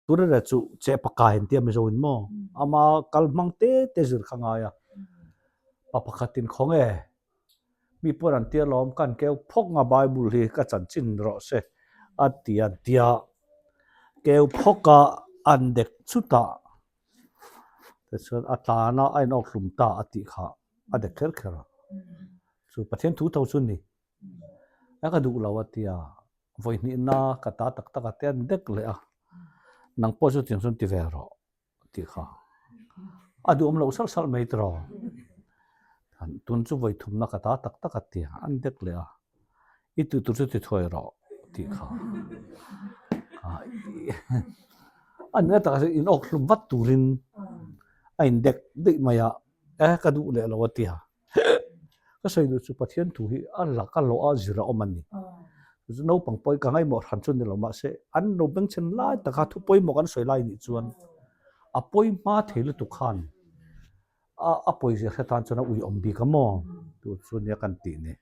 Turere chu che pakai an tia Mizo in maw? Ama kal hmang te te zir kha ngai a. Pa pakhat in khaw nge? Mi pawn an tia lawm kan keu phawk nga Bible hi ka chanchin rawh se a ti an tia. Keu phawk a an dek chutah tichuan a tlan a a inawk hlum ta a tih kha a dek kher kher a. Chu Pathian thu tho chu ni. A ka duh lo a tia. Vawihnihna ka ta tak tak a te an dek leh a, nang pawh chu tiang chuan ti ve rawh tih kha a duhawm loh salh salh mai tiraw. Tun chu vawithumna ka ta tak tak a tia an dek leh a, i tih tur chu ti thuai rawh tih kha a nihna takah chuan inawk hlum vat turin a indek daih mai a, e ka duh leh lo a tia. Ka sawi duh chu Pathian thu hi a lak a lawh a zir a awm a ni. Chu naupang pawh hi ka ngaihmawh hran chu ni lo mahse an lo bengchhen lai taka thu pawimawh kan sawi lai nih chuan a pawi hma thei lutuk khan a a pawi zir hre tan chuan a ui awm bik a maw tu chu nia kan tih ni.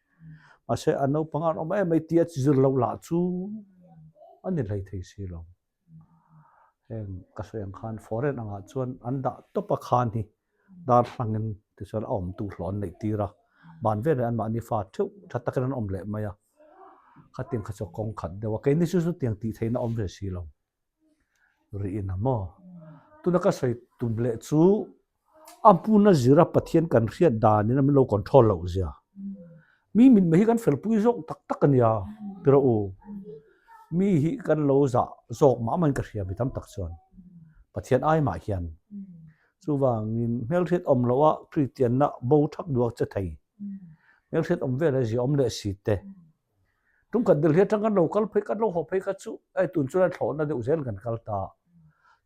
Mahse a naupang an awm em mai tia zir loh lah chu a ni hlei thei si lo. Heng ka sawi ang khan foreign angah chuan an dah tawp a khan hi darthlangin tichuan a awmtu hlawh an neih tir a, ban veleh anmahni fa theuh tha takin an awm leh mai a, khatiang kha chu a kawng khat deuh a, keini chu chutiang tih theihna awm ve si lo rih in a maw. Tuna ka sawi tum leh chu A hmuna zira Pathian kan hriat danin a min lo control loh zia. Mi mitmei hi kan felpui zawk tak tak a nia, ti rawh u. Mi hi kan lo zah zawk mah mahin ka hria mi tam tak chuan Pathian ai mah hian. Chuvangin hmelhriat awm loh a Kristianna bo thak duak che thei. Hmelhriat awm vel a zia awm leh si te. Tum khat Delhi atang kan lo kal phei kan lo haw phei kha chu hei tun chuan thlawhna deuh zel kan kal ta.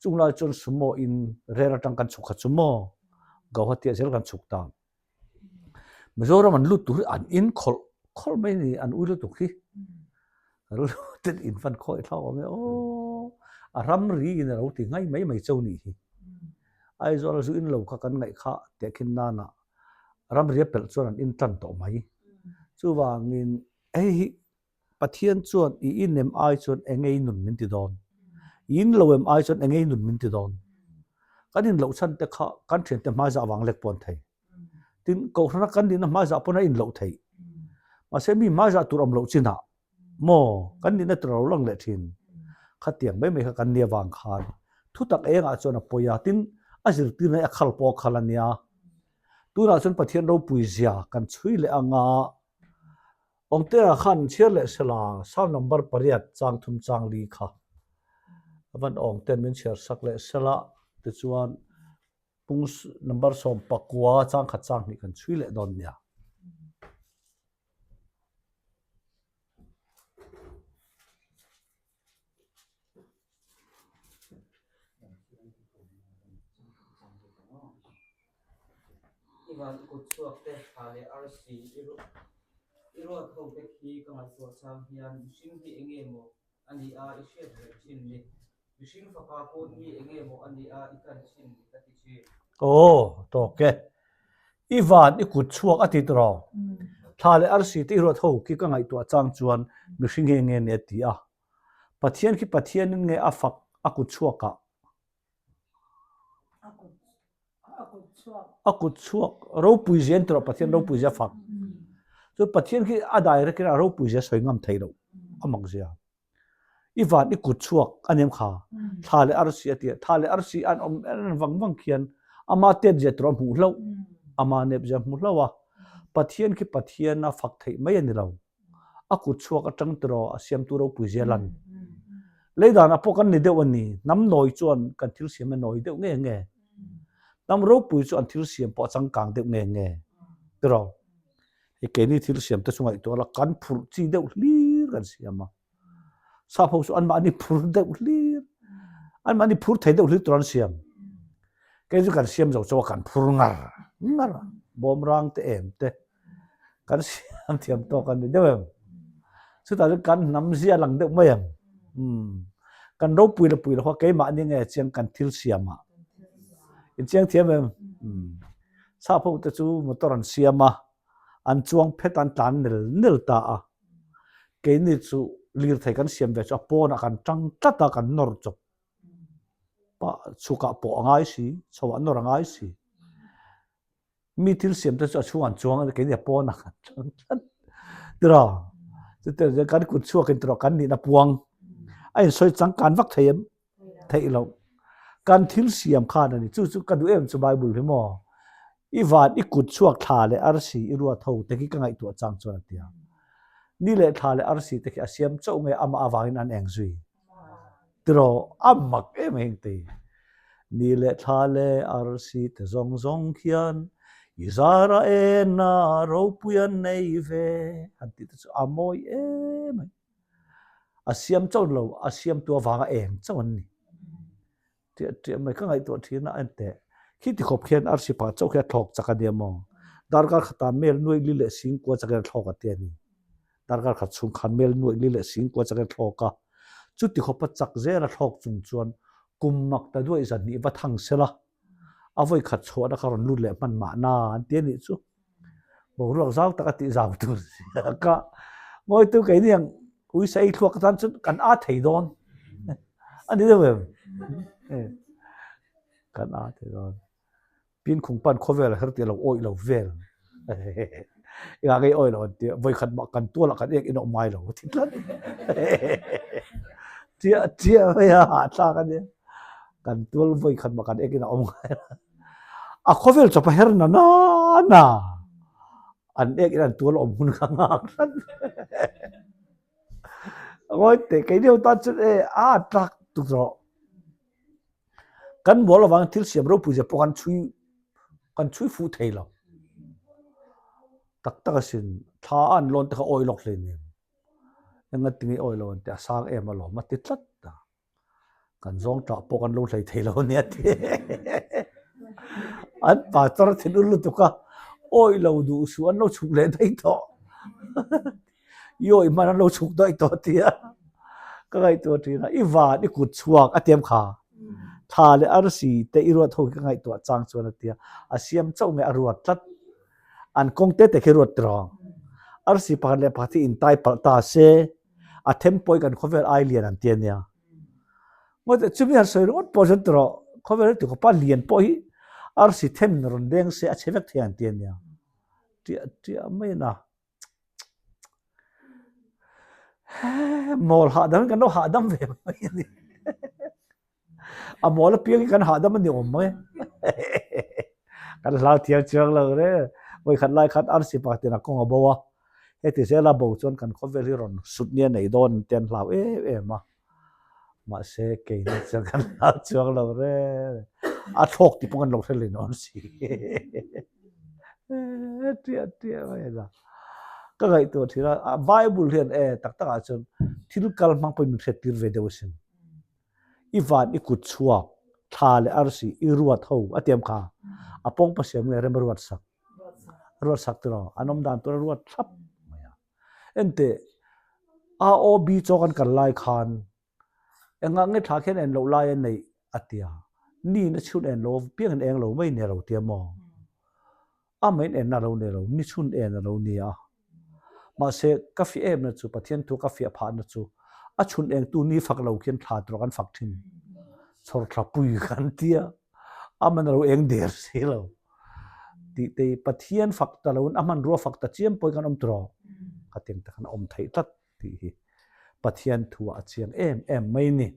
Chung lai chuan sumo in rel atang kan chhuk kha chu maw Guwahati ah zel kan chhuk ta. Mizoram an lut tur hi an in khawlh khawlh mai a ni an ui lutuk hi. Ten in fan khawi thlak awm e aw a ramri in a lo ti ngai mai mai chau nih hi. Aizawl a zu in lo kha kan ngaih kha tehkhin nana ramri a pelh chuan an in tan tawh mai. Chuvangin hei hi Pathian chuan i inem ai chuan engei nun min ti dawn? I in lo em ai chuan engei nun min ti dawn? Kan in loh chhan te kha kan thiante hmaizah vang lek pawh an thei. Tin, Kohhrana kan nihna hmaizah pawn a in loh theih. Mahse mi hmaizah tur awm loh chinah Maw, kan nihna tur a lo lang leh thin. Khatiang mai mai kha kan nia vang khan thutak engah chuan a pawi a, tin a zirtirna hi a khal pawh a khal a nia. Tunah chuan Pathian ropui zia kan chhui leh anga Awngtea khan chhiar leh sela Psalm number pariat chang thum chang li kha a van Awngtean min chhiar sak leh sela tichuan pung number 19 chang khat chang hnih kan chhui leh dawn nia. I van kut chhuak te thla leh arsi i ruat ho te khi ka ngaihtuah chang hian mihring hi enge maw a ni a i hriat reng thin ni. Mihring fapa pawh hi enge maw a nia i kan thin ni ka ti thin. Aw, tawk e. I van i kut chhuak a ti tawh. Thla leh arsi te i ruat ho khi ka ngaihtuah chang chuan mihring hi enge ni a ti a. Pathian khi Pathianin nge a fak a kut chhuakah? A kut chhuak ropui zia an ti rawh Pathian ropui zia a fak. Chu Pathian khi a direct in a ropui zia sawi ngam thei loh a mak zia. I van i kut chhuak a nem kha thla leh arsi a ti a, thla leh arsi an awm en vang vang khian ama tet zia tur a hmuh hlauh, ama nep zia a hmu hlauh a, Pathian khi Pathian a fak theih mai a ni lo, a kut chhuak atang tiraw a siamtu ropui zia lan. Lei danah pawh kan ni deuh a ni, hnam nawi chuan kan thil siam a nawi deuh nge nge, hnam ropui chu an thil siam pawh a changkang deuh nge nge tiraw. Hei keini thil siam te chu ngaihtuah la kan phurh chi deuh hlir kan siam a, sap ho chu anmahni phur deuh hlir, anmahni phur thei deuh hlir tur an siam. Kei chu kan siam zo chu a kan phur ngar ngar a, bawmrang te em te kan siam thiam tawk a ni deuh em. Chutah chuan kan hnam zia lang deuh mai ang. Umm kan ropui la pui lo kha keimahni nge chiang kan thil siam ah. Inchiang thiam em? Umm. Sap ho te chu motor an siam a, an chuang phet a, an tlan nel nel ta a. Keini chu lirthei kan siam ve chu a pawnah kan tang tlat a, kan nawr chawp. Pa chhukah pawh a ngai si, chhoah nawr a ngai si. Mi thil siam te chu a chhungah an chuang a, keini a pawnah kan chuang tlat. Tiraw? Chutiang kan kut chhuakin tiraw kan nihna puang a insawi changkan vak thei em? Theih loh. Kan thil siam khan a ni. Chu chu ka duh em chu Bible hi maw? I van i kut chhuak thla leh arsi i ruat ho te khi ka ngaihtuah chang chuan a ti a. Ni leh thla leh arsi te khi a siam chauh nge amah avangin an eng zui. Tiraw a mak em a heng te hi. Ni leh thla leh arsi te zawng zawng khian i zara ena ropui an nei ve han tih te chu a mawi em a. A siam chauh lo, a siamtu avanga eng chauh an ni. Ṭiah ṭiah mai ka ngaihtuah ṭhin a, en teh. Khi ti khawp khian arsi pakhat chauh khi a thlawk chak a nia maw? Darkar khatah mel nuaih li leh sing kua chakin a thlawk a ti a ni. Darkar khat chhung khan mel nuaih li leh sing kua chakin a thlawk a. Chuti khawpa chak zel a thlawk chung chuan kum mak ta duaih zahnih va thang sela, a vawi khat chhuahna kha rawn lut leh hman mahna an ti a nih chu. Boruak zau tak a tih zau tur ziak a, ngawitu keini ang uisa ei thluak atan chuan kan a thei dawn a ni deuh em? Kan a thei dawn. Pinkhung pan khawvel a her tih a lo awih lo vel. Engah nge i awih lo an ti a, vawi khat mah kan tualah kan ek in a awm ngai lo a ti tlat. Chiah chiah mai a hahthlak a nia. Kan tual vawi khat mah kan ek in a awm ngai lo. A khawvel chawp a her na na na. An ek in an tual awm hun kha nghak tlat. Ngawi teh keini ho tan chuan e a tlak tuk rawh. Kan mual avangin thil siam ropui zia pawh kan chhui kan chhui fuh thei lo. Tak tak asin thla a an lawn te kha awi lawk hle nen. Engati nge awi lo an ti a sang em alawm a ti tlat a. Kan zawng tah pawh kan lo hlei thei lo ania ti. An pastor a thinur lutuk a, awi lo duh suh an lo chhuk leh daih tawh. I awi hman an lo chhuk daih tawh a ti a. Ka ngaihtuah thin a, i van i kut chhuak a tiam kha. Thla leh arsi te i ruat ho hi ka ngaihtuah chang chuan a ti a, a siam chauh nge a ruat tlat. An kawng te te khi ruat tiraw. Arsi pakhat leh pakhat hi intai palh ta se, a them pawh hi kan khawvel ai lian an ti a nia. Ngawt chumi han sawi ringawt pawh chuan tiraw khawvel hi tikhawpa lian pawh hi arsi them rawn deng se a chhe vek thei an ti a nia. Ṭiah ṭiah mai a na. Mawl hahdam in kan lo hahdam ve mai a ni. A mawl apiang hi kan hahdam a ni awm mai. Kan hlau thiam chiang lo re. Vawikhat lai khan arsi pakhat in a kawng a bo a. Heti zela bo chuan kan khawvel hi rawn sut nia nei dawn te an hlau em em a. Mahse keini chuan kan hlau chiang lo re. A thlawk tih pawh kan lo hre leh nuam si. Ṭiah ṭiah mai a. Ka ngaihtuah ṭhin a, Bible hian e tak takah chuan thil kal hmang pawhin min hriattir ve deuh asin. I van i kut chhuak, thla leh arsi i ruat ho a tiam kha a pawng pasiam nge rem a ruat sak. A ruat sak tiraw? An awm dan tur a ruat thlap mai a. Enteh, AOB chaw kan kal lai khan engah nge thla khian en loh lai a neih a tia. Niin a chhun en lo piangin eng lo mai nia lo tia maw? Amah in enna a lo nei lo, ni chhun en a lo ni a. Mahse, ka fiah emna chu, Pathian thu ka fiah phahna chu, a chhun engtu ni fak lo khian thla tur kan fak thin. Chhawr thla pui kan ti a, amah in a lo eng der si lo. Tih te hi Pathian fak ta loin a hmanrua fak ta chiam pawhin kan awm tawh. Khatiang te khan a awm theih tlat tih hi Pathian thu ah a chiang em em mai ni.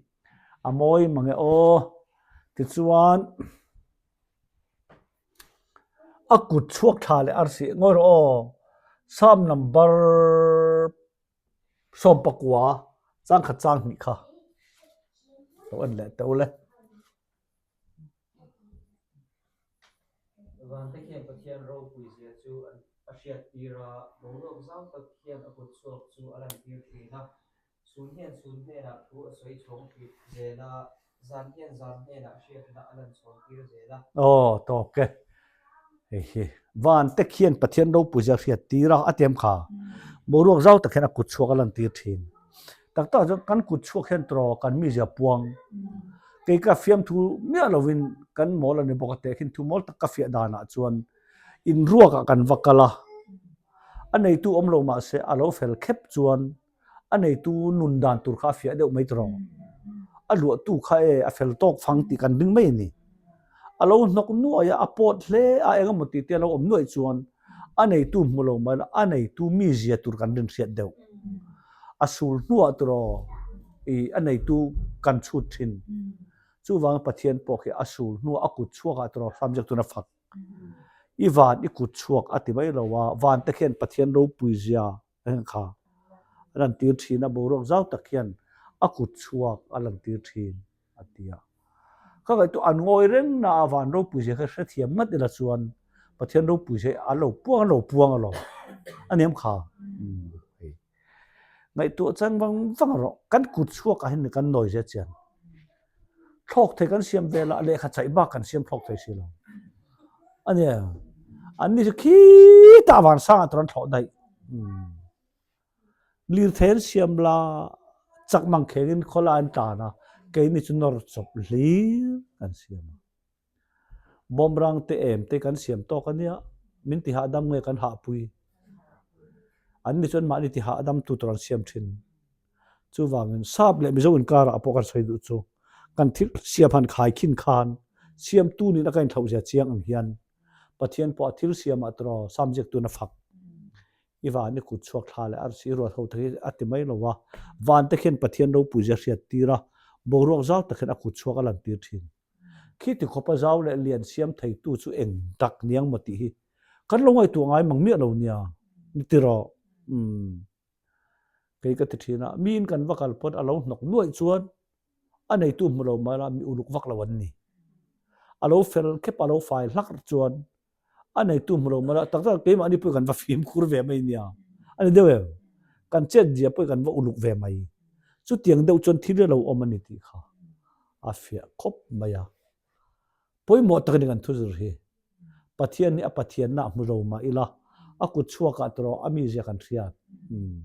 A mawi mange aw. Tichuan. A kut chhuak thla leh arsi ngawi rawh aw. Psalm number 19 changkhat chang hnih kha lo en leh teh ule. Vante khian Pathian ropui zia chu a hriat tir a, boruak zau tak hian a kut chhuak chu a lantir thin a. Chhun hian chhun hnenah thu a sawi chhawng tir zel a, zan hian zan hnenah hriatna a lan chhawn tir zel a. Aw, tawk e. Hei hi van te khian Pathian ropui zia hriat tir a, a tiam kha. Boruak zau tak hian a kut chhuak a lan tir thin. Tak tak chuan kan kut chhuak hian tawh kan mizia puang. Kei ka fiamthu miah lovin kan mawl a ni bawk a teh khin thu mawl tak ka fiah danah chuan inruakah kan va kal a, a neitu awm lo mahse a lo fel khep chuan a neitu nun dan tur kha a fiah deuh mai tawh. A luahtu kha e a fel tawk fang tih kan ring mai a ni. A lo hnawk nuai a, a pawt hle a, eng emaw tih te a lo awm nuaih chuan a neitu hmu lo mai la, a neitu mizia tur kan rinhriat deuh. A sul hnuah turaw i a neitu kan chhut thin. Chuvangin Pathian pawh khi a sul hnuah a kut chhuakah turaw hram ziak tuna fak. I van i kut chhuak a ti mai lo a, van te khian Pathian ropui zia Heng kha a lantir thin a, boruak zau tak hian a kut chhuak a lantir thin a ti a. Ka ngaihtuah an ngawi reng na a van ropui zia kha hrethiam ngat ila chuan Pathian ropui zia hi a lo puang a lo puang alawm a niam kha. Hei ngaihtuah chang vang vang rawh kan kut chhuak ah hian kan nawi zia chian. Thlawk thei kan siam vel a, lehkha chaih bak kan siam thlawk thei si lo. A nia, an ni chu khitah van sangah tur an thlawh daih. Lirthei an siam la, chak mang khengin khawlai an tlan a, keini chu nawr chawp hlir kan siam a. Bawmrang te em te kan siam tawk a nia, min ti hahdam nge kan hahpui. An ni chuan mahni ti hahdam tu tur an siam thin. Chuvangin sap leh Mizo inkarah pawh kan sawi duh chu kan thil siam han khai khin khan siamtu nin a ka inthlauh zia chiang ang hian Pathian pawh a thil siamah tawh sam ziaktun a fak. I van i kut chhuak thla leh arsi i ruat ho te hi a ti mai lo a, van te khian Pathian ropui zia hriat tir a, boruak zau tak hian a kut chhuak a lantir thin. Khiti khawpa zau leh lian siam theitu chu eng tak niang maw tih hi kan lo ngaihtuah ngai mang miah lo nia, ni ti rawh. Umm. Kei ka ti thin a, miin kan va kal pawn a lo hnawk nuaih chuan a neitu hmu lo mai la mi uluk vak lo an ni. A lo fel khep a lo fai hlak chuan a neitu hmu lo mai la tak tak keimahni pawh kan va fimkhur ve mai nia. A ni deuh em? Kan chet zia pawh kan va uluk ve mai. Chutiang deuh chuan thil hi a lo awm a ni tih kha a fiah khawp mai a. Pawimawh tak a ni kan thuzir hi. Pathian hi a Pathianna a hmu lo mah ila, a kut chhuakah tawh a mizia kan hriat. Umm.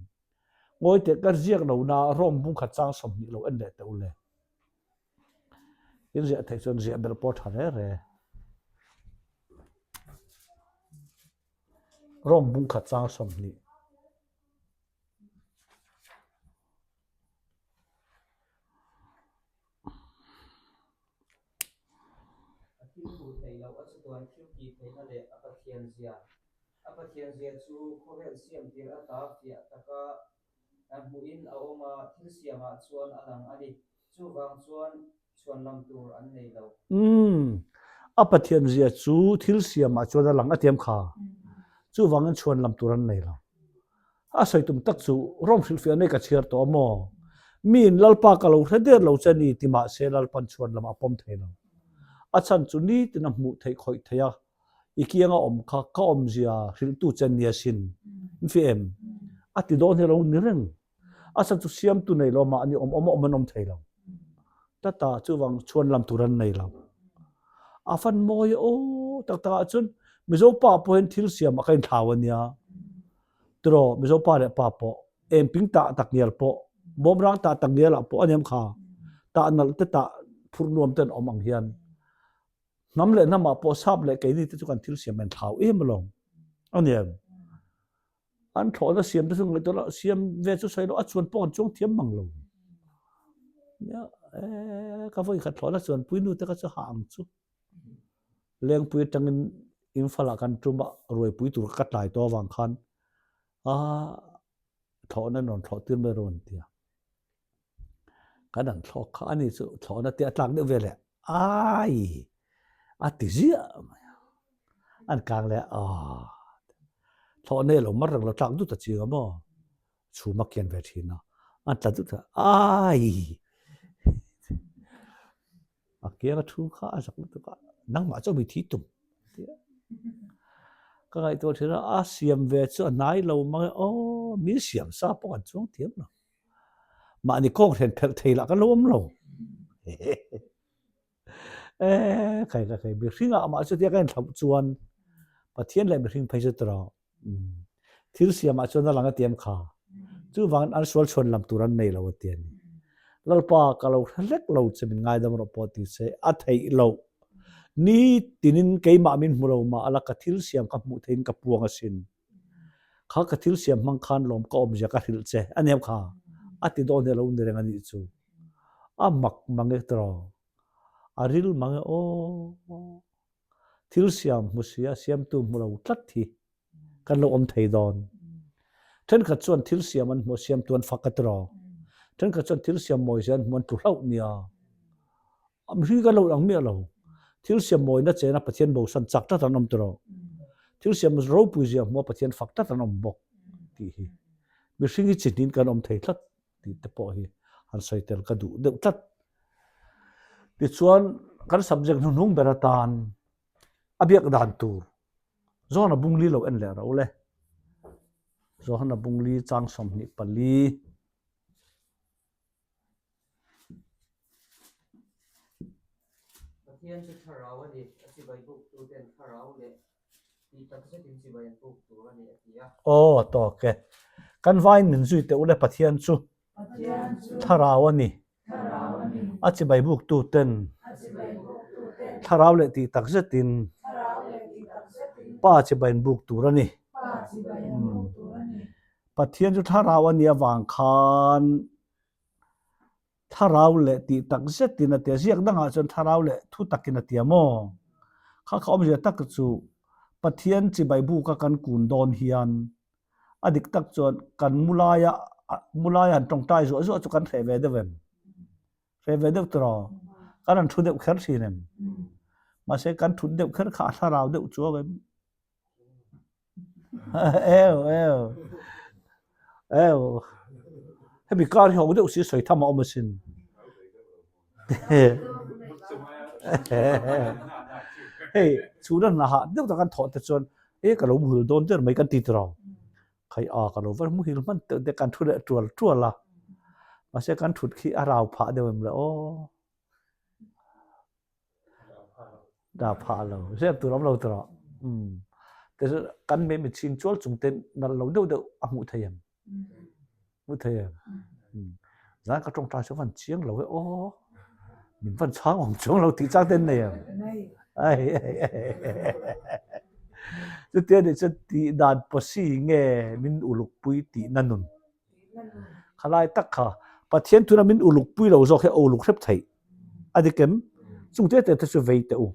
Ngawi teh ka ziak lo na Rome bung khat chang 20 lo en leh teh u le. In ziah theih chuan ziah belh pawh tha re re. Rome bung khat chang 20. A thil hmuh theih loh a chatuan thil tih theihna leh a Pathian zia. A Pathian zia chu khawvel siam tir ata fiah taka hmuhin a awm a, thil siamah chuan a lang a ni. Chuvang chuan chhuanlam tur an nei lo. Umm, a Pathian zia chu thil siamah chuan a lang a tiam kha. Chuvangin chhuanlam tur an nei lo. A sawi tum tak chu Rome hrilhfiah nei ka chhiar tawh a maw? Miin Lalpa ka lo hre der lo che ni ti mahse Lalpan chhuan lamah a pawm thei lo. A chhan chu nitin a hmuh theih khawih theih a, i kianga awm kha ka awmzia hrilhtu che nia sin. In fi em? A ti dawn hi a lo ni reng. A chhan chu siamtu nei lo mahni awm awm a awm an awm thei lo. Tata chuvang chhuan lam tur an nei lo. A fan mawi aw tak takah chuan Mizo pa pawh hian thil siamah ka inthlau a nia. Tiraw Mizo pa leh pa pawh engping tah tak ngial pawh bawmrang tah tak ngialah pawh a niam kha tah nalh te tah phurh nuam ten awm ang hian hnam leh hnamah pawh sap leh keini te chu kan thil siam an thlau em alawm a niam. An thlawhna siam te chu ngaihtuah loh siam ve chu sawi loh a chuan pawh an chuang thiam mang lo. Nia ee ka vawi khat thlawhna chuan pui nu te kha chu hah ang chu. Lengpui atangin Imphal ah kan tum a ruaipui tur ka tlai tawh avang khan a thlawhna rawn thlawh tir mai rawh an ti a. Kan an thlawk kha ani chu thlawhna te a tlak deuh vel e ai a ti ziah mai a. An kang leh a thlawhna hi a lo mar reng lo tlak dut a ching a maw chhum a kian ve thin a an tla dut a ai A kianga thu kha a zak lutuk a, nangmah chu mi thi tum a ti a. Ka ngaihtuah thin a, a siam ve chu a hnai lo mang e, aw mi siam sa pawh kan chuang thiam lo. Mahni kawng hren phelh thei lah kan lo awm lo. Eee khai ka khai mihringah mah chutia ka inthlauh chuan Pathian leh mihring phei chu tawh Thil siamah chuan a lang a ti em kha? Chuvangin an sual chhuan lam tur an nei lo a ti a ni. Lalpa ka lo hre hlek lo che min ngaidam rawh pawh ti se a theih loh. Ni tinin keimah min hmu lo mah ala ka thil siam ka hmuh theihin ka puang asin. Kha ka thil siam hmang khan lawm ka awmzia ka hrilh che a ni em kha? A ti dawn hi a lo ni reng a nih chu. A mak mang e tiraw? A ril mang e aw. Thil siam hmu si a siamtu hmu lo tlat hi kan lo awm thei dawn. Thenkhat chuan thil siam an hmu a siamtu an fak a tiraw? Thenkhat chuan thil siam mawi zia an hmu an tlu hlauh nia. Mihring kan lo ang miah lo. Thil siam mawina chena Pathian bosan chak tlat an awm tiraw? Thil siam ropui zia hmu a Pathian fak tlat an awm bawk tih hi. Mihring hi chi hnin kan awm thei tlat tih te pawh hi han sawi tel ka duh deuh tlat. Tichuan kan subject hnuhnung ber atan a biak dan tur Johana Bungli lo en leh ro le. Johana Bungli chang 24. Pathian chu thlarau a ni, a chibai buktu ten thlarau leh tih tak zetin chibai an buk tur a ni a ti a. Aw a tawk e. Kan vain min zui teh ule Pathian chu thlarau a ni, a chibai buktu ten thlarau leh tih tak zetin Pa chibai an buk tur a ni. Pathian chu thlarau a nih avang khan thlarau leh tih tak zetin a tia, ziak dangah chuan thlarau leh thu takin a tia maw? Kha kha awmzia tak chu Pathian chibai buka kan kun dawn hian a dik tak chuan kan mu laia mu laia han tawngtai zuah zuah chu kan hreh ve deuh em? Hreh ve deuh tiraw? Kan han thu deuh kher thin em? Mahse kan thut deuh kher kha a thlarau deuh chuang em? Eu eu eu hemi kar hi ho deuh si sawi tham a awm asin hei chhuna hna hah deuh tak an thawh te chuan e ka lo muhil dawn der mai kan ti tiraw khai a ka lo va muhil hman deuh te kan thu leh tual tual a mahse kan thut khi a rau phah deuh em le aw. Dah phah lo. Zep tur awm lo tawh. Um. Te chu kan me mi ching chual chung te nal lo deuh deuh a hmuh thei em? Hmuh thei em? Um. Zan ka tawngtai chu van chiang lo e aw. Min van chhang awm chuang lo tih chang ten nei em? Ai ai ai. Chutia nih chuan tih dan pawsi nge min uluk pui tih na nun. Khalai tak kha Pathian tuna min uluk pui lo zawk hi a uluk hrep theih. A dik em? Chung te te te chu vei teh u.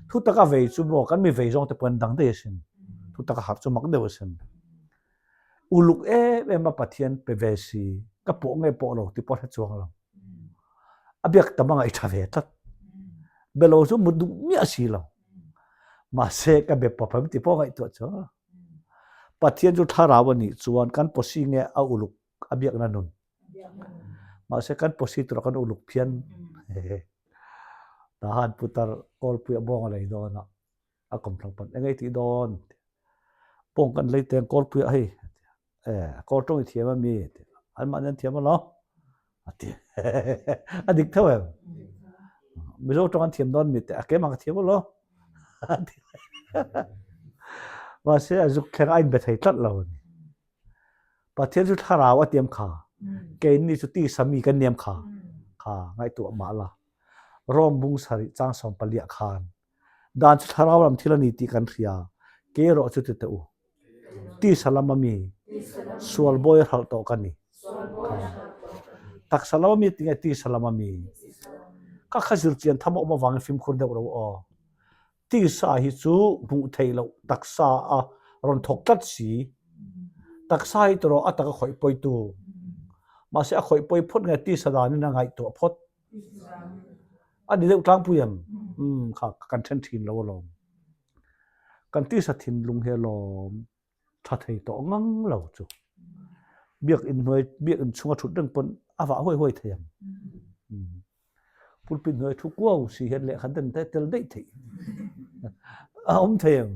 Thu taka vei chu maw kan mi vei zawng te pawh an dang daih asin. Thu taka harh chu mak deuh asin. Uluk em em a Pathian pe ve si, ka pawh nge pawh lo ti pawh hre chuang lo. A biak tam a ngaih tha ve tlat. Be lo chu mut duh miah si lo. Mahse ka be pawp em ti pawh ngaihtuah chu. Pathian chu thlarau a nih chuan kan pawsi nge a uluk a biakna nun. Mahse kan pawsi tura kan uluk phian. Tahan putar kawlpui a bawng a lei dawn a, a kawmthlang pan eng ei tih dawn. Bawng kan lei teng kawlpui ah hei. Eh, kawl tawng i thiam a mi? Anmahni an thiam alawm. A ti. A dik tho em? Mizo tawng an thiam dawn mi teh a keimah ka thiam alawm. A ti. Mahse a zuk thleng a inbe thei tlat lo a ni. Pathian chu thlarau a tiam kha. Keini chu tisa mi kan niam kha. Kha ngaihtuah mah la. Rom bung sarih chang sawm paliah khan Dan chu thlarau lam thil a ni tih kan hria. Ke erawh chu ti teh u. Tisa lama mi sual bawi a hralh tawh ka ni. Taksa lama mi tinge tisa lama mi? Ka kha zirchian tham a awm avangin fimkhur deuh ro aw. Tisa hi chu hmuh theih loh taksa a rawn thawk tlat si. Taksa hi tawh a tak a khawih pawitu. Mahse a khawih pawi phawt nge tisa danin a ngaihtuah phawt. A ni deuh tlangpui em? Umm kha kan then thin lo alawm. Kan tisa thinlung hi alawm tha thei tawh ngang lo chu. Biakinn hnuai biakinn chhunga thut reng pawn a vah huai huai thei ang. Umm pulpit hnuai thu kuau si hian lehkha den te tel daih theih a awm thei ang.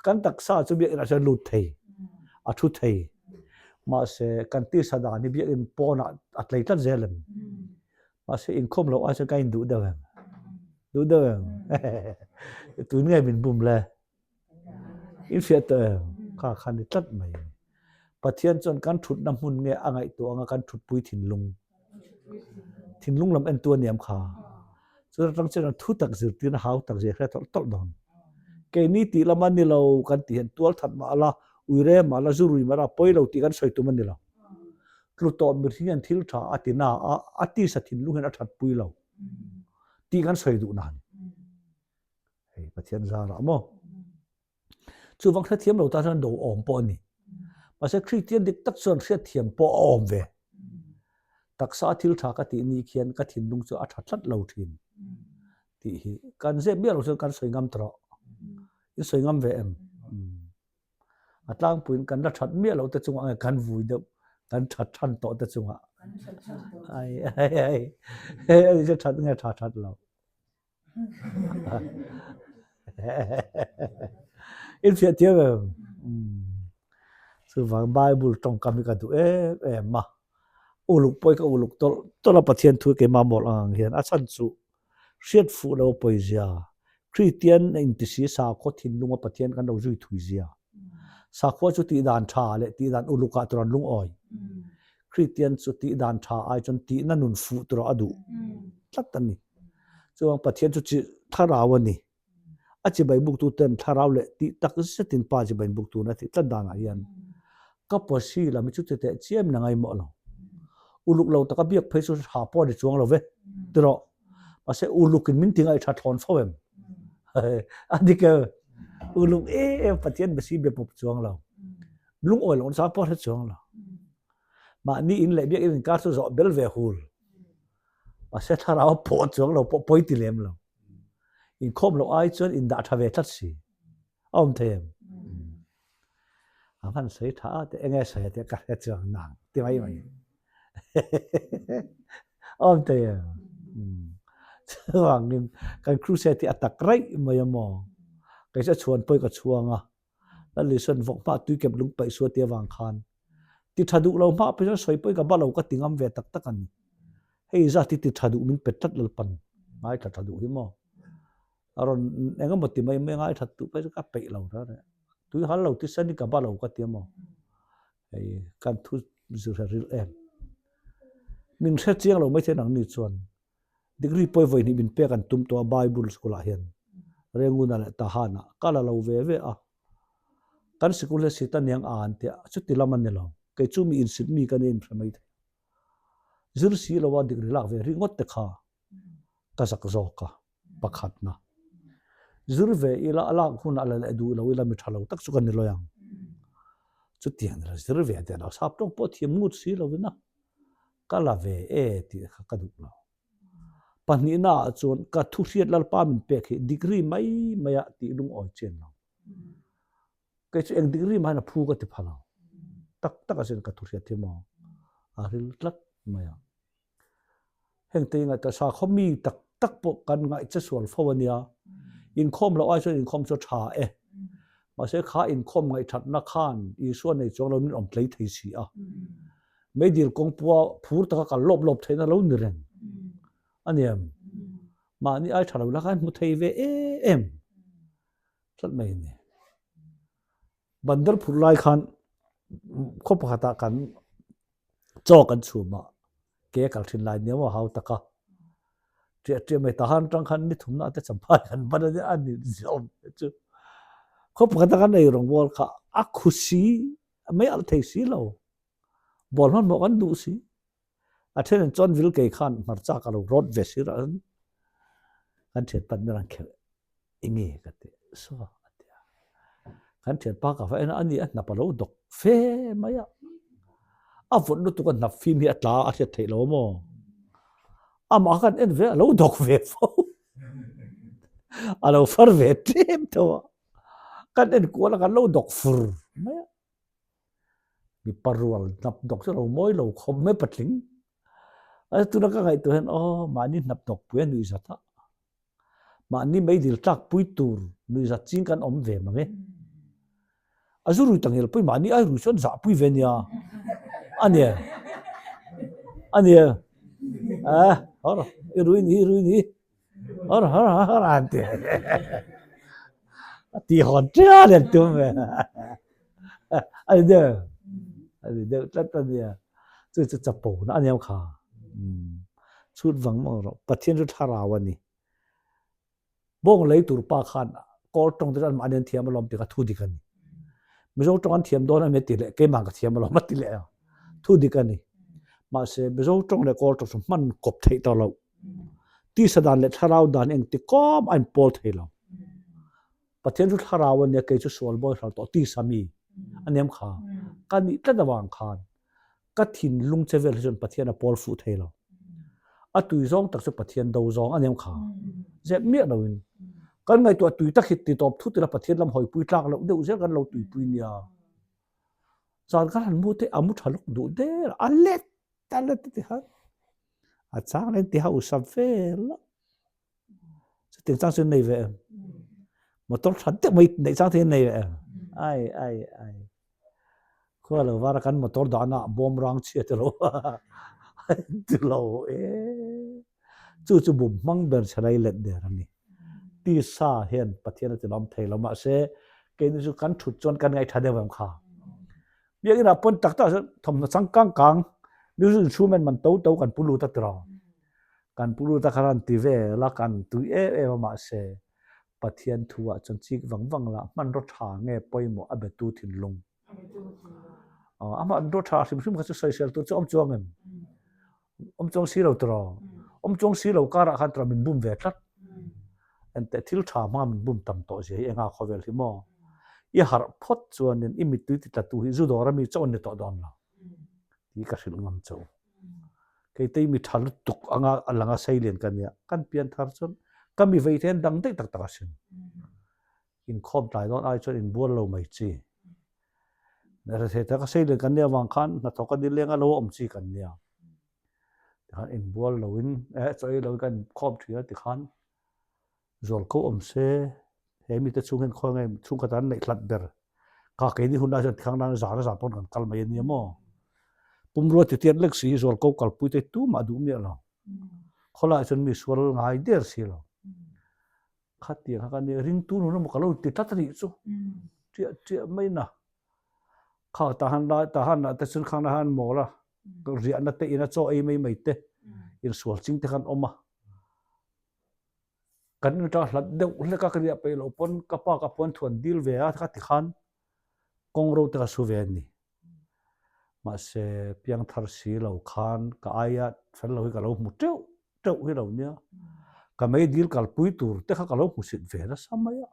Kan taksa chu biakinn ah chuan lut thei a thu thei. Mahse kan tisa dan hi biakinn pawnah a tlei tlat zel em? Mahse inkhawm loh ai chuan ka induh deuh em? Duh deuh em? Tun nge min bum le? In hriat tawh em? Kha kha ni tlat mai. Pathian chuan kan thutna hmun nge a ngaihtuah anga kan thutpui thinlung. Thinlung lam entu a niam kha. Chu atang chuan thu tak zirtirna hau tak zia hria tawlh tawlh dawn. Keini tih lam a ni lo kan tih hian tual that mah la, uire mah la, zu rui mah la, pawi lo tih kan sawi tum a ni lo. Tlu tawh mihring hian thil tha a ti na a, a tisa thinlung hian a that pui lo tih kan sawi duh na a ni. Hei Pathian zarah maw? Chuvang hrethiam lo tan chuan do awm pawh a ni. Mahse Kristian dik tak chuan hriatthiam pawh a awm ve. Taksa thil tha ka tih ni khian ka thinlung chu a tha tlat lo thin tih hi kan zep miah lo chuan kan sawi ngam ta rawh. In sawi ngam ve em? A tlangpuiin kan la that miah lo te chungah nge kan vui deuh kan that than tawh te chungah. Ai ai ai hei ani chu that nge tha that lo. In fiah thiam em? Chuvang Bible tawngkam hi ka duh em em a. Uluk pawh hi ka uluk tawlh tawlh a Pathian thu keimah mawlh ang ang hian a chhan chu hriat fuh lo a pawizia, Kristian a intisi sakhaw thinlunga Pathian kan lo zui thui zia. Sakhua chu tihdan tha leh tihdan ulukah tur an lungawi. Kristian chu tihdan tha ai chuan tihna nun fuh tur a duh tlat a ni. Chuvang Pathian chu chi thlarau a ni. A chibai buktu ten thlarau leh tih tak zetin Pa chibai buktu na tih tlat danah hian ka pawsi lam hi chu ti teh chiam in a ngaimawh lo. Uluk lo taka biak phei chu tha pawh a ni chuang lo ve tirawh. Mahse ulukin min ti ngaih tha thlawn fo em? A dik em? Uluk em em Pathian basi be pawp chuang lo. Lungawi loh nasa pawh hre chuang lo. Mahni in leh biak in inkar chu zawh bel ve hul. Mahse thlarau a pawh chuang lo pawh pawi ti lem lo. Inkhawm loh ai chuan indah tha ve tlat si. A awm thei em? A hman sawi tha a te enge sawi a te ka hre chuang nang ti mai mai. A awm thei em? Chuvangin kan crusade hi a tak raih mai a maw? Kei chu a chhuan pawi ka chhuang a. Lal Isuan vawk hmah tui kep lung paih sual ti avang khan ti tha duh lo hmah phei chuan sawi pawi ka ba lo ka ti ngam ve tak tak a ni. Hei zat hi ti tha duh min pe tlat Lalpan ngaithla tha duh hi maw? A rawn eng emaw ti mai mai ngaithla duh phei chu ka peih lo reng reng. Tui hal lo tisen hi ka ba lo ka ti a maw? Hei kan thu zir he ril em. Min hre chiang lo maithei nang ni chuan Degree pawi vawi hnih min pek an tum tawh a Bible school ah hian Renguna leh Tahan ah ka la lo ve ve a. Kan sikul hi sit aniang a an tia chuti lam a ni lo. Kei chu mi insit mi ka nia inhre mai thei. Zir si lo a degree lak ve ringawt te kha ka zak zawk a pakhatna. Zir ve ila a lak hunah la leh duh lo ila mi tha lo tak chu ka ni lawi ang. Chutiang ni lo zir ve teh lo sap tawk pawh thiam ngut si lovin a. Ka la ve e tih kha ka duh lo. Pahnihna ah chuan ka thu hriat Lalpa min pek hi degree mai mai ah tih lungawi chian lo. Kei chu eng degree mah hian a phu ka ti pha lo. Tak tak asin ka thu hriat hi maw a ril tlat mai a. Heng te ngaihtuah sakhaw mi tak tak pawh kan ngaih che sual fo a nia. Inkhawm loh ai chuan inkhawm chu a tha e. Mahse kha inkhawm ngaihthatna khan Isua nei chuang lo min awm tlei thei si a. Meidil kawngpua phur taka kal lawp lawp theihna lo ni reng a ni em? Mahni ai tha lo la khan hmu thei ve em em tlat mai a ni. Bandar phur lai khan khaw pakhatah kan chaw kan chhum a, ke a kal thin lai nia maw hau taka ṭiah ṭiah mai tahan aṭang khan ni thumna te champhai kan ban a nia a ni zawm chu. Khaw pakhata kan ei rawngbawl kha a khu si A mei alh thei si lo. Ball hmanhmawh kan duh si. A then an chuan vil kei khan hmarcha ka lo rawt ve si rah kan thianpa nen an khelh enge ka ti so a ti a. Kan thianpa ka va en a, ani a hnap a lo dawk fe mai a. A vawt lutuk a hnap fim hi a tla a hriat theih lo maw? Amah khan en ve a lo dawk ve fo. A lo far ve ṭem tho a. Kan en kual a kan lo dawk fur mai a. Mipa rual hnap dawk chu a lo mawi lo khawp mai patling. A tuna ka ngaihtuah hian aw mahni hnap dawk pui a nuih zat a. Mahni meidil tlak pui tur nuih zat ching kan awm ve mang e. A zu rui tangel pui mahni ai rui chuan zah pui ve nia. A nia. A nia. A hawr i rui ni i rui ni. Har har har an ti. A ti hawn ṭial an tum ve. A ni deuh. A ni deuh tlat a nia. Chu chu chapo na a niam kha. Chhut vang vang rawh. Pathian chu thlarau a ni. Bawng lei tur pa khan kawl tawng te chu anmahni an thiam alawm tih kha thu dik a ni. Mizo tawng an thiam dawn a ni a ti leh keimah ka thiam alawm a ti leh a. Thu dik a ni. Mahse, Mizo tawng leh Kawl tawng chu hman kawp theih tawh loh. Tisa dan leh thlarau dan engti kawm a inpawl thei lo. Pathian chu thlarau a nia, kei chu sual bawi hral tawh tisa mi a niam kha. Ka nih tlat avang khan ka thinlung che vel hi chuan Pathian a pawl fuh thei lo. A tui zawng tak chu Pathian do zawng a niam kha. Zep miah loin kan ngaihtuah tui tak hi ti tawp thut ila Pathian lam hawipui tlak loh deuh zel kan lo tuipui nia. Zan kan han mu te a mu tha lawk duh der a let a let ti khan a chang leh ti hausa vel a. Chutiang chang chu nei ve em? Motor tha deuh mai neih chang te nei ve em? Ai ai ai. Khua lo vara kan motor dahna bawm rang chhia te lo ti lo e. Chu chu bum hmang ber chhelai let der a ni. Tisa hian Pathian a ti lawm thei lo mahse keini chu kan thut chuan kan ngaih tha deuh em kha. Biakinn ah pawn tak tak chuan thawmhnaw changkang kang music instrument man to to kan pu lut a tiraw. Kan pu lut a khan an ti vel a kan tui em em a mahse Pathian thu ah chuan chik vang vang lah hmanraw tha nge pawimawh a betu thinlung. A hmanraw tha hrim hrim kha chu sawisel tur chu awm chuang em? Awm chuang si lo tiraw? Awm chuang si lo karah khan tiraw min bum ve tlat. Enteh thil tha hmanga min bum tam tawh zia hi enga khawvel hi maw? I harh phawt chuanin i mittui ti tlatu hi zu dawr ami chauh an ni tawh dawn lo tih ka hrilh ngam chauh. Keitei mi tha lutuk anga a langa sei lian ka nia, kan pian thar chuan ka mi vei te an dang daih tak tak asin. Inkhawm tlai dawn ai chuan inbual lo mai chi. Rethei taka sei lian kan nia avang khan hnathawk a ni leng a lo awm chi kan nia. Tikhan inbual loin eh chaw ei loin kan inkhawm thin a tikhan zual ko awm se he mite chhung hian khawi nge chhungkhat an neih hlat ber kha keini hun lai chuan tikhang nan zan a zan pawn kan kal mai a nia maw. Pumrua titiat lek si hi zual ko kalpui te tumah duh miah lo. Khawlaiah chuan mi sual ngai der si lo. Khatiang kha ka nia ringtu nun emaw ka lo ti tlat a nih chu ṭiah ṭiah mai na. Kha tahan lai tahan ah te chuan khang lai han mawl a riahna te ina chaw ei mai mai te insual ching te khan awm a. Kan in atanga hlat deuh hlek a ka riah peih loh pawn ka pa ka puan thuan dil ve a kha ti khan kawng ro te ka su ve a ni. Mahse piangthar si lo khan ka aia fel lo hi ka lo hmu teuh teuh hi lo nia. Ka meidil kalpui tur te kha ka lo hmu sit ve nasa mai a.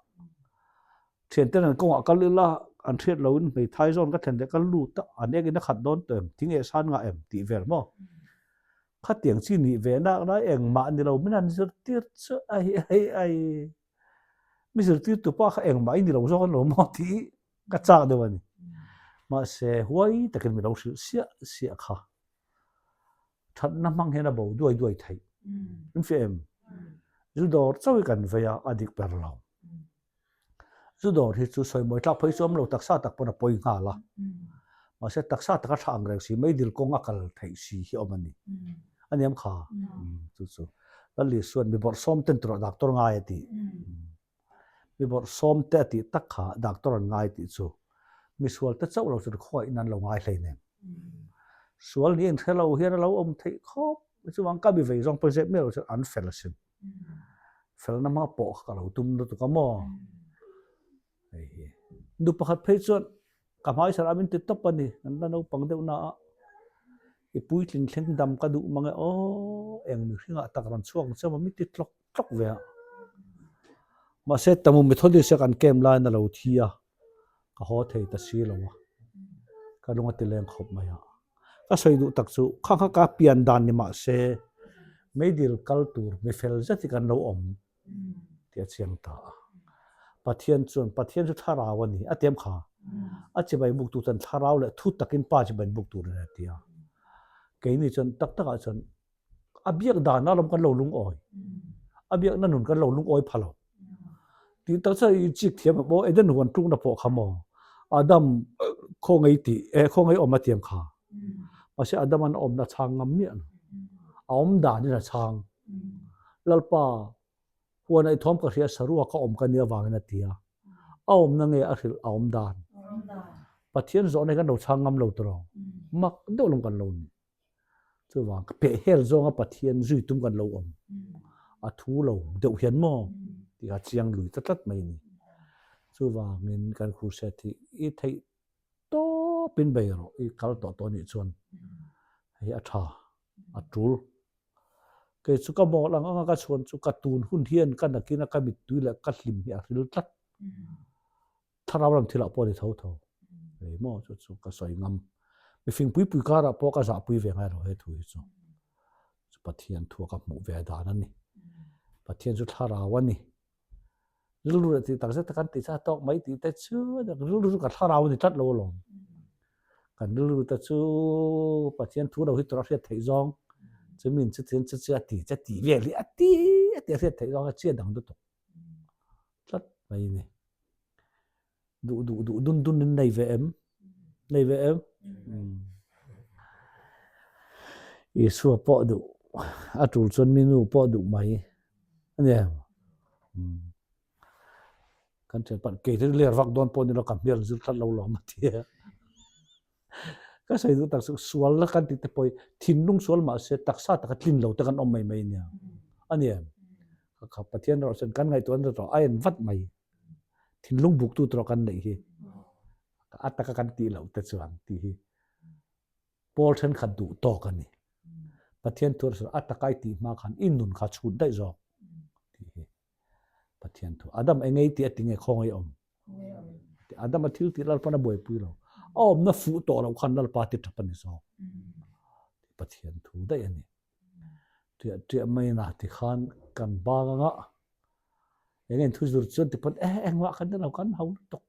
Thianten an kawngah kal ila an hriat loin hmeithai zawn ka thlen leh ka lut a, an ek in a khat dawn tawh em, thing eh san ngah em tih vel maw. Khatiang chi nih ve nak lai engmah ni lo min han zirtir chu ai ai ai. Mi zirtir tu pa kha engmah i ni lo zawk an lo maw tih ka chak deuh a ni. Mahse huai takin mi lo hrilh siah siah kha. Thatna hmang hian a bo duai duai theih. In fiah em? Zu dawr chauh hi kan vei a, a dik ber lo. Zu dawr hi chu sawimawi tlak phei chu awm lo, taksa tak pawn a pawi nghal a. Mahse taksa taka tha ang reng si, meidil kawng a kal theih si hi awm a ni. A niam kha. Chu chu. Lal Isuan mi bawrhsawm ten turah doctor ngai a tih. Mi bawrhsawm te a tih tak kha doctor an ngai tih chu misual te chauh lo chuan khawngaih an lo ngai hleinem. Sual ni inhre lo hian a lo awm theih khawp chuvang ka mi vei zawng pawh zep miah lo chuan an fel asin. Felna hma pawh kha ka lo tum lutuk a maw. Hei hi. Nu pakhat phei chuan ka hmai sarah min ti tawp a ni, kan la naupang deuh na a. I puitling thleng dam ka duh mang e aw, eng mihringah tak rawn chhuak ang che maw min ti tlawk tlawk ve a. Mahse Tamu Methodist a kan camp laiin a lo thi a, ka haw thei ta si lo a, ka lung a ti leng khawp mai a. Ka sawi duh tak chu kha kha ka pian dan ni mahse meidil kal tur mi fel zet hi kan lo awm tih a chiang ta a. Pathian chuan Pathian chu thlarau a ni a ti em kha? A chibai buk tur chuan thlarau leh thu takin pa chibai buk tur a ni a ti a. Keini chuan tak takah chuan A biak dan alawm kan lo lungawi. A biakna nun kan lo lungawi pha lo. Tih tak chuan i chik thiam ang maw? Eden huan tlukna pawh kha maw? Adam khawngaih tih eh khawngaih awm a tiang kha. Mahse Adam an awmna a chhang ngam miah lo. A awm danin a chhang. Lalpa huan aih thawm ka hria sarua ka awm ka nia avangin a ti a. A awmna nge a hrilh a awm dan. Pathian zawhna hi kan lo chhang ngam lo tawh. Mak deuh lawm kan lo ni. Chuvang ka peh hel zawnga Pathian zui tum kan lo awm. A thu lo deuh hian maw tih kha chiang lui ta tlat mai a ni. Chuvangin kan crusade hi i theih tawpin bei rawh, i kal tawh tawh anih chuan. Hei a tha, a tul. Kei chu ka mawl ang anga ka chhuan chu ka tun hun hian ka nakin a ka mittui leh ka hlim hi a hril tlat. Thlarau lam thilah pawh a ni tho tho. Hei maw chu chu ka sawi ngam. Mifing pui pui karah pawh ka zahpui ve ngai lo he thu hi chu. Chu Pathian thu a ka hmuh ve dan a ni. Pathian chu thlarau a ni. Rilru leh tih tak zet kan tih chuan a tawk mai tih te chu rilru chu ka thlarau a ni tlat lo alawm. Kan rilru te chu Pathian thu lo hi tura hriat theih zawng chu min chu tin chu chu a ti che tih vel hi a ti a ti a hriat theih zawng a chian dang lutuk tlat mai a ni. Duh duh duh dun dun in nei ve em? Nei ve em? Isua pawh duh, a tul chuan mi nu pawh duh mai a ni em? Kan thian pan kei te ler vak dawn pawh ni lo ka hmel zir tlat lo lawm a ti a. Ka sawi duh tak chu sual la kan tih te pawh hi thinlung sual mah se taksa taka tlin lo te kan awm mai mai a nia. A ni em? Kha Pathian erawh chuan kan ngaihtuah na erawh a en vat mai. Thinlung buktu tur kan neih hi a taka kan tih loh te chuan tih hi pawl thenkhat duh tawk a ni. Pathian thu erawh a taka i tih hma khan i nun kha chhut daih zawk tih hi Pathian thu. Adam engei tih a ti nge khawngaih awm? Adam a thil tih Lalpan a buaipui lo. A awmna fuh tawh loh khan Lalpa ti tap a ni zawk. Pathian thu daih a ni. Tiah tiah mai na ti khan kan bang anga eng eng thu zur chuan ti pawn eh engmah kan ni lo kan ho lutuk.